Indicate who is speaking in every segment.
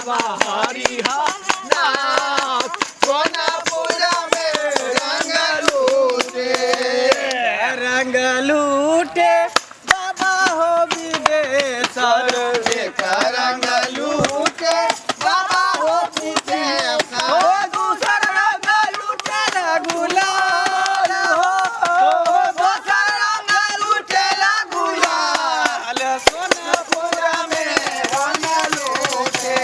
Speaker 1: बाबा हरिहर नाथ
Speaker 2: सोनापुरा में रंग लूटे।
Speaker 3: रंग लूटे बाबा हो विदेशर।
Speaker 2: देख रंग लूटे बाबा हो विदेश।
Speaker 3: ओ दूसर रंग लूटे गुलाल हो,
Speaker 2: दोसर रंग लूटेला गुलाल।
Speaker 3: सोनापुरा
Speaker 2: में रंग लूटे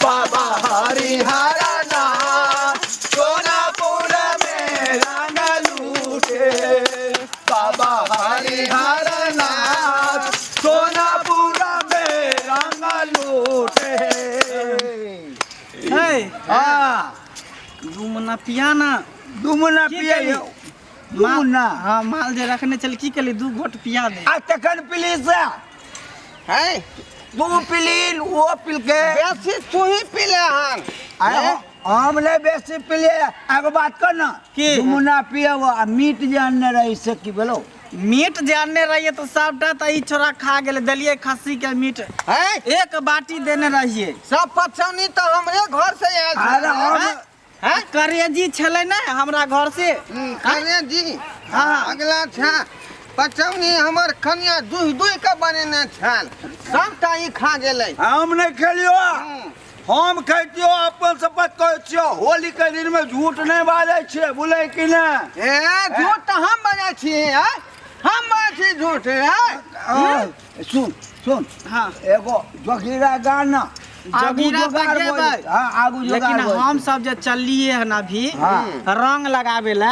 Speaker 1: बाबा हरिहर नाथ सोनापुर में रंग लूटे। बाबा हरिहर नाथ सोनापुर में रंग लूटे।
Speaker 3: है।
Speaker 4: हाँ।
Speaker 3: दू मना पिया ना।
Speaker 4: दू मुन्ना
Speaker 3: की
Speaker 4: पिए।
Speaker 3: केली?
Speaker 4: दू मुन्ना।
Speaker 3: हाँ, माल जे रखने चल की केली, दू घोट पिया दे।
Speaker 4: आ तखन पिली से
Speaker 2: है।
Speaker 4: तू पिली, वो पिलके।
Speaker 2: बेसी तू ही पीले हन।
Speaker 4: अरे हम नहीं बेसी पिलिए। एगो बात कर ना।
Speaker 3: की?
Speaker 4: दू मुन्ना पिए वो आ मीट जे अनने रही से की भेलो?
Speaker 3: मीट जे अनने रहिए तो सबटा तऽ ई छोरा खा गेलै। देलियै खस्सी के मीट।
Speaker 2: है।
Speaker 3: एक बाटी देने रहिए।
Speaker 2: सब पछौनी तऽ हमरे घर से आयल छलै।
Speaker 4: अरे हम
Speaker 2: हैं?
Speaker 3: करेजी छलै ने हमरा घर से।
Speaker 2: करेजी जी।
Speaker 3: हाँ।
Speaker 2: अगला छा पचौनी हमर कनिया दुहि दुहि के बनेने छल, सबटा ई खा गेलै।
Speaker 4: हम नहीं खेलियो। हम खैतियो, अपन शपथ कहै छियो, होली के दिन में झूठ नहीं बाजै छियै, बुझलै कि नहि?
Speaker 2: ए झूठ तऽ हम बजै छी, हैं? हम बजै छी झूठ, हैं?
Speaker 4: आ, सुन सुन।
Speaker 3: हाँ।
Speaker 4: एगो जोगीरा गाना आगू।
Speaker 3: जोगीरा तऽ
Speaker 4: जोगाड़
Speaker 3: गेबै।
Speaker 4: हाँ, आगू जोगाड़
Speaker 3: लेकिन
Speaker 4: बोल।
Speaker 3: हम सब जे चललिए हन अभी रंग लगाबे ला,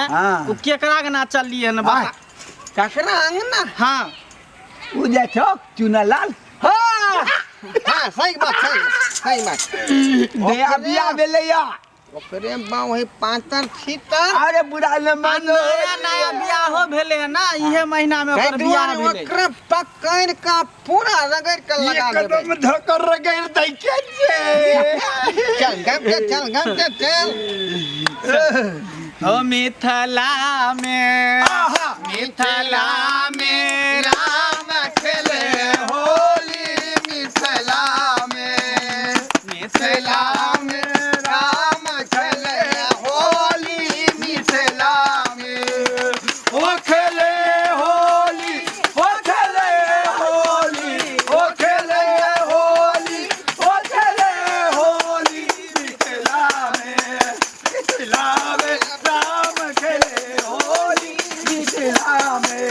Speaker 3: उ केकरा के ना चललिए हन बता?
Speaker 2: ककरा अंगना?
Speaker 3: हाँ।
Speaker 4: उ जे छौ चुनालाल।
Speaker 2: हाँ हाँ, सही बात, सही सही बात।
Speaker 4: दया बिया भेलैया।
Speaker 2: ओकरे बाऊ है पातर छीतर।
Speaker 4: अरे बुढ़ा ने
Speaker 3: आ
Speaker 4: मानो।
Speaker 3: नया नया बियाहो भेले हन ना, इहे महीना में
Speaker 2: ताहि
Speaker 3: ओकर बियाह
Speaker 2: दुआरे
Speaker 3: भेलै।
Speaker 2: ओकरे पकड़ के पूरा रगड़ के लगा देबै।
Speaker 4: एकदम धकर रगड़ दै के छै।
Speaker 2: चल गाम के चल, गाम के चल।
Speaker 3: ओ मिथिला में,
Speaker 4: आहा।
Speaker 3: मिथिला में
Speaker 2: राम खेले होली मिथिला में।
Speaker 3: मिथिला
Speaker 2: मिथिला में राम खेले होली मिथिला में।
Speaker 4: ओ खेले होली, ओ खेले होली, ओ खेले होली, ओ खेले होली मिथिला में। मिथिला में राम खेले होली मिथिला में।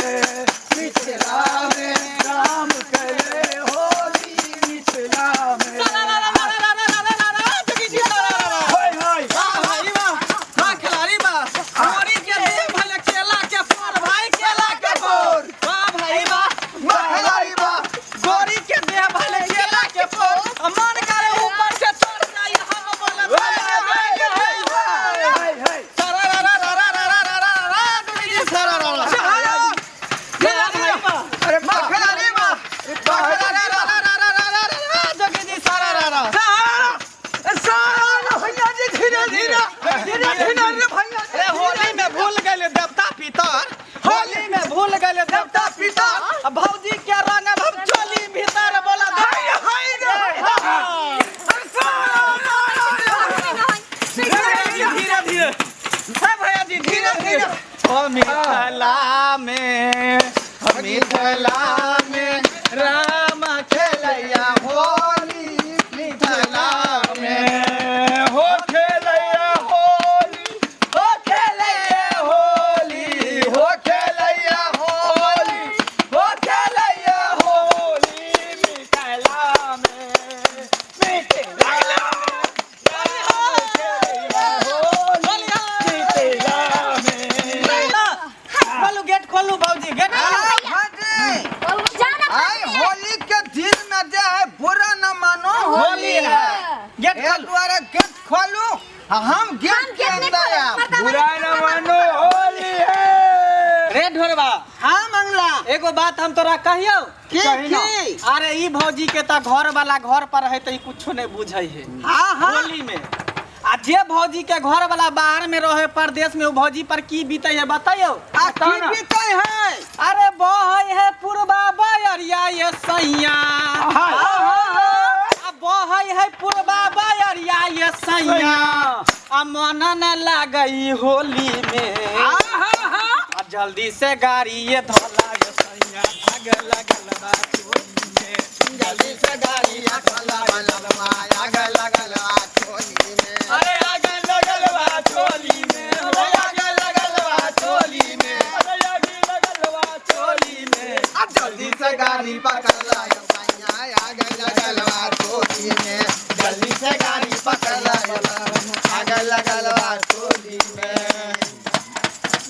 Speaker 4: मिथिला में राम खेले होली मिथिला में। हाय हाय।
Speaker 3: वाह भाई वाह, वाह खिलाड़ी वाह। मोरी के देह भले केला के फोर, भाई केला के फोर। वाह भाई वाह,
Speaker 2: वाह खिलाड़ी वाह।
Speaker 3: गोरी के देह भले केला के फोर, आ मन करे ऊपर से चढ़ जाई हम बोलत।
Speaker 4: हाय हाय। अरे
Speaker 2: वाह खिलाड़ी वाह, वाह खिलाड़ी वाह।
Speaker 4: धीरे धीरे धीरे धीरे रे भैया।
Speaker 3: अरे होली में भूल गए देवता पितर, होली में भूल गए देवता पितर, आ भौजी के रंग अब हम चोली भीतर बोला।
Speaker 4: हाय हाय रे।
Speaker 3: धीरे धीरे हे भैया जी, धीरे धीरे। ओ मिथिला में, मिथिला में राम
Speaker 2: खेलैया होली मिथिला में।
Speaker 4: हो खेलैया होली, हो खेलैया होली, हो खेलैया होली, हो खेलैया होली मिथिला में। मिथिला में खेलैया होली मिथिला में।
Speaker 3: खोलू गेट, खोलू भौजी गेट।
Speaker 2: भाजी
Speaker 5: जाना।
Speaker 2: आई होली के दिन में जे है, बुरा न मानो,
Speaker 3: होली है, गेट
Speaker 2: ए
Speaker 3: खोलू।
Speaker 2: दुआरे गेट खोलू आ हम गेट
Speaker 5: हम
Speaker 2: के
Speaker 5: गेट नहीं
Speaker 2: अंदर
Speaker 5: खोलब,
Speaker 2: आब।
Speaker 5: मर्दाना।
Speaker 4: बुरा न मानो, होली है।
Speaker 3: रे ढोरबा।
Speaker 2: हाँ मंगला।
Speaker 3: एगो बात हम तोरा कहियौ?
Speaker 2: की?
Speaker 4: कही ना।
Speaker 2: की?
Speaker 3: अरे ई भौजी के त घर वाला घर पर है त ई कुछो नहीं बुझै है।
Speaker 2: हाँ हाँ।
Speaker 3: होली में आ जे भौजी के घर वाला बाहर में रहे, परदेश में, उ भौजी पर की बीते है बताइयो?
Speaker 2: आ की बीते है?
Speaker 3: अरे बहै है पुरबा बयरिया ये सैया, आ बहै है पुरबा बयरिया ये सैया, आ मन न लागई होली में। आ जल्दी से गाड़ी ये धोला ये सैया, आग लगल बा चोली में।
Speaker 2: जल्दी से गाड़ी धोला बलमा, आग लगल बा चोली में।
Speaker 3: अरे आग लगल बा चोली में, अरे आग लगल बा चोली में, अरे आग लगल बा चोली में।
Speaker 2: आ जल्दी से गाड़ी पकड़ ला यो सैया, आग लगल बा चोली में। जल्दी से गाड़ी पकड़ ला यो, आग लगल बा चोली में।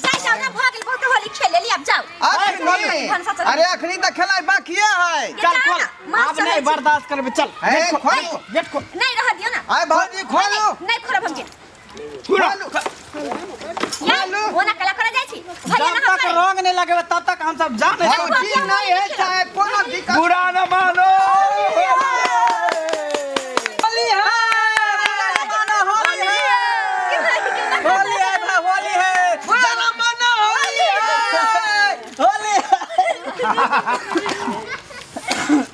Speaker 5: जाय जाओ ना, भऽ गेल बहुत होली खेल लेली, आब जाओ।
Speaker 2: अखनी
Speaker 5: भनसा चढ़।
Speaker 2: अरे अखनी तऽ खेलाइ बाकिए है।
Speaker 5: के
Speaker 3: चल
Speaker 5: जा
Speaker 3: खोल,
Speaker 5: ना, माछ
Speaker 3: अब
Speaker 5: चढ़ै
Speaker 3: नहीं
Speaker 5: छी।
Speaker 3: बर्दाश्त करबे, चल
Speaker 2: हे,
Speaker 3: गेट खोल,
Speaker 2: खोलू।
Speaker 3: गेट खोल।
Speaker 5: नहीं रह दियो ना।
Speaker 2: आय भौजी खोलू।
Speaker 5: नहीं खोलब हम गेट।
Speaker 2: खोलू।
Speaker 5: यार ओना कला करे जाइ छी भैया
Speaker 3: जब
Speaker 5: ना
Speaker 3: तक
Speaker 5: हमारे।
Speaker 3: रंग नहीं लगेबे तब तक हम सब जा नहीं सकते।
Speaker 2: भौजी नहीं है चाहे कोनो दिक्कत।
Speaker 4: बुरा न मानो।
Speaker 3: होली है, होली है, होली है भाई, होली है, जरा मना होली है, होली है।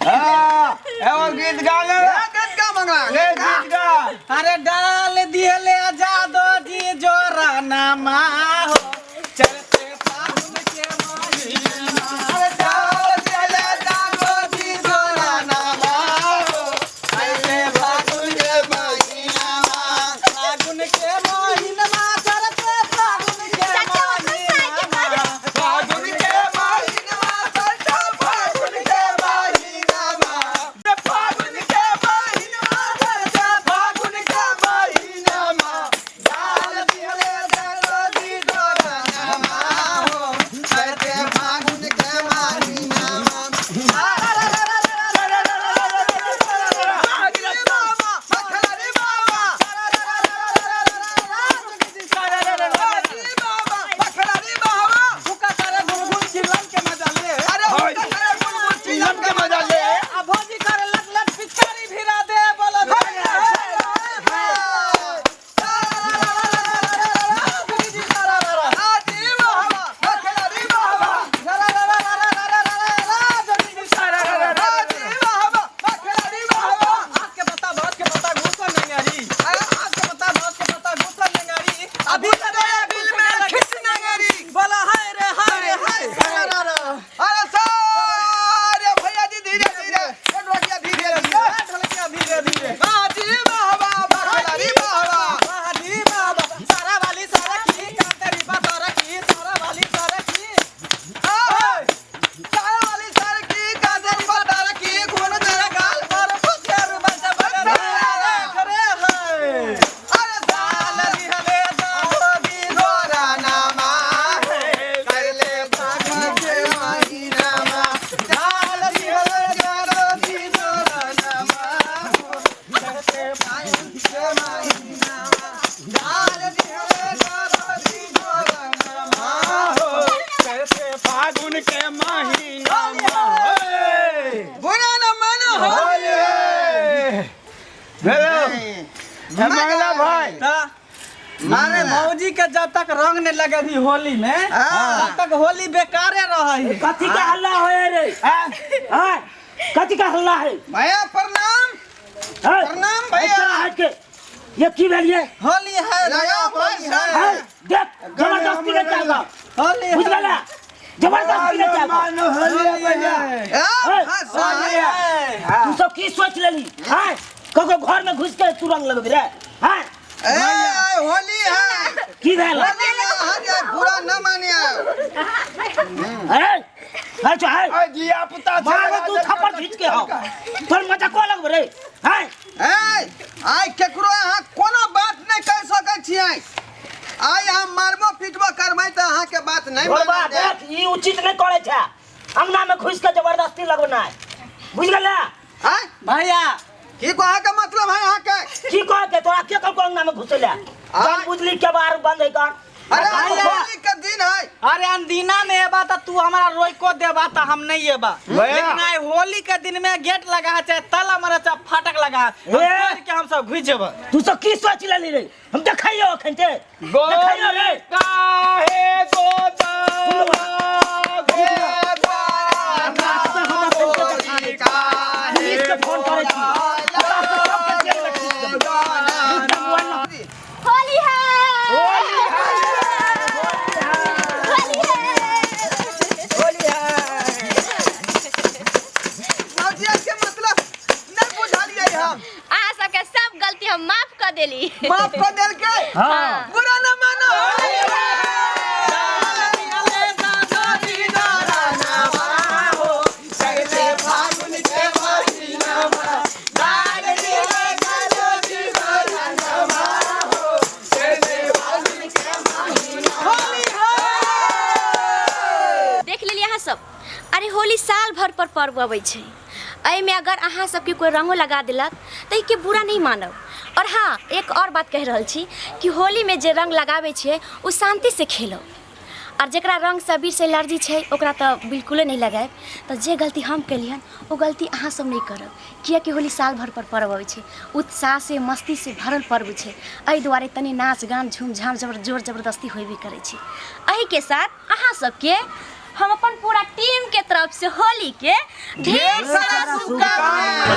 Speaker 4: हाँ, एगो गीत गा ले।
Speaker 2: ए, गीत गा मंगला।
Speaker 4: ले गीत गा।
Speaker 3: अरे डाल दिए जादो जी जोरा नामा हो, चलते फागुन के महीना।
Speaker 2: अरे डाल दिले जागो जी जोरा नामा हो, अरे फागुन के महीनामा।
Speaker 3: फागुन के महीना, चलते फागुन के
Speaker 5: चाचा, वो तो साइकिल
Speaker 3: महीना।
Speaker 2: फागुन के महीनामा, चलते फागुन के महीनामा। फागुन के महीनामा, चलते फागुन के महीनामा। डाल दिले जागो जी जोरा नामा हो, चलते फागुन के महीनामा।
Speaker 3: हुक्का करे गुनगुन चिल्लन के मजा ले।
Speaker 4: चिलम के मजा ले।
Speaker 3: आ भौजी करे लट लट पिचकारी भिरा दे, बोलो आज के बता भाज के बता घुसल नंगारी, आज के बता भाज के बता घुसल नंगारी, अभी
Speaker 2: बिल में खिस नंगारी।
Speaker 3: बोला हाय रे हाय रे हाय।
Speaker 2: अरे सारे भैया जी धीरे धीरे, ए ढोलकिया धीरे धीरे,
Speaker 3: ढोलकिया धीरे धीरे।
Speaker 2: वाह जी वाह वाह, बखलारी वाह वाह।
Speaker 3: वाह जी वाह वाह, सारा वाली सारा की कांतरी बा सारा की, सारा वाली सारा की।
Speaker 2: सारा वाली सारा की कांतरी बा तारा की, खून तेरा गाल
Speaker 3: पर पुछर बस बस रे है।
Speaker 2: अरे साल
Speaker 3: लाली हले दादो दी
Speaker 2: गोरा नामा कर ले फागुन के महीनामा। डाल दिहल जारो दी गोरा नामा करते फागुन के महीनामा। डाल दिहल जारो दी गोरा नामा।
Speaker 4: कैसे फागुन के महीना में।
Speaker 2: बुरा न मानो।
Speaker 4: होली। भेलो हे मंगला भाई।
Speaker 3: ता मारे भौजी के जब तक रंग नहीं लगे भी होली में, तब तक होली बेकारे रहे।
Speaker 6: कथी का हल्ला होए रे? हाँ, कथी का हल्ला है?
Speaker 2: भैया प्रणाम।
Speaker 6: हाँ?
Speaker 2: प्रणाम भैया।
Speaker 6: चला हट के, ये की भेल ये?
Speaker 3: होली है
Speaker 2: लगा
Speaker 3: होली है,
Speaker 6: हाँ, देख जबरदस्ती नहीं चलबा,
Speaker 3: होली है।
Speaker 6: बुझ गेला? जबरदस्ती नहीं चलबा।
Speaker 4: मानो होली है भैया।
Speaker 2: ए, हाँ,
Speaker 3: होली है।
Speaker 6: तू सब की सोच लेली? हाँ, ककरो घर में घुस के तू रंग लगबी रे? हाँ,
Speaker 2: ए, होली है।
Speaker 6: की भेल?
Speaker 2: होली में अहाँ बुरा न मानिए।
Speaker 6: अरे अरे चल, है
Speaker 4: अरे जिया पुता
Speaker 6: मारबो तू थप्पड़ खींच के हो, तोर मजा को लगबे रे? हाँ,
Speaker 2: ए, आइ केकरो अहाँ कोनो बात नहि कहि सकै छियै। आइ अहाँ मारबो पीटबो करबै तऽ अहाँके बात नहि
Speaker 6: बाबा
Speaker 2: मानल जायत।
Speaker 6: देख, ई उचित नहीं करे छै, अंगना में घुस के जबरदस्ती लगना है, बुझ गेला?
Speaker 2: आँय?
Speaker 3: भैया
Speaker 2: की कहैके मतलब है अहाँके?
Speaker 6: की कहे के तोरा के कहलको अंगना में घुसैला? जान बुझली के बाहर बंद है कौन?
Speaker 2: अरे होली के दिन है।
Speaker 3: अरे अनदीना में एबा त तू हमरा रोको देबा त हम नहीं एबा,
Speaker 4: भैया।
Speaker 3: लेकिन आइ होली के दिन में गेट लगा चाहे ताला मारा चाहे फाटक लगा, हम
Speaker 6: ए।
Speaker 3: तोड़ के हम सब घुस जेबा।
Speaker 6: तू सब की सोच लेली रे? हम देखैयो अखन ते, देखैयो रे।
Speaker 4: काहे गोदाला
Speaker 6: पुलिस के फोन करै छी।
Speaker 5: अहाँ सबके सब गलती हम माफ कर देली।
Speaker 2: माफ कर देल के।
Speaker 5: हाँ।
Speaker 2: बुरा न मानो।
Speaker 5: देख लेलियै अहाँ सब। अरे होली साल भर पर पर्व अबै छै, एहिमे अगर अहाँ सबके कोई रंगो लगा देलक तऽ एहिके बुरा नहीं मानब। और हाँ, एक और बात कहि रहल छी कि होलीमे जे रंग लगाबै छियै ओ शान्तिसँ खेलो, और जकरा रंग से अबीर से एलर्जी छै ओकरा तऽ बिल्कुले नहीं लगायब। तऽ जे गलती हम केलियन ओ गलती अहाँ सब नहीं करब, कियाकि होली साल भर पर पर्व अबै छै, उत्साह से मस्ती से भरल पर्व छै। एहि दुआरे तनी नाच गान झूमझाम जोर जबरदस्ती होबे करै छै। एहिके साथ अहाँ सबके हम अपन पूरा टीम के तरफ से होली के ढेर सारा शुभकामना।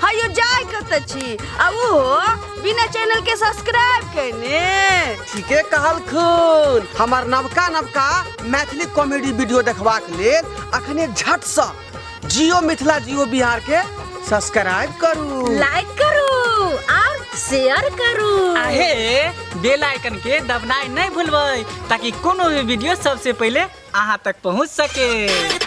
Speaker 7: हयो जाय कतऽ छी आ ओहो बिना चैनल के सब्सक्राइब केने?
Speaker 2: ठीके कहलखुन। हमर नवका नवका मैथिली कॉमेडी वीडियो देखबाक लेल अखने झटसँ जियो मिथिला जियो बिहार के सब्सक्राइब करू,
Speaker 5: लाइक करू और शेयर करू।
Speaker 3: आहे बेल आइकन के दबनाइ नहीं भूलबै ताकि कोनो भी वीडियो सबसे पहले अहाँ तक पहुँच सके।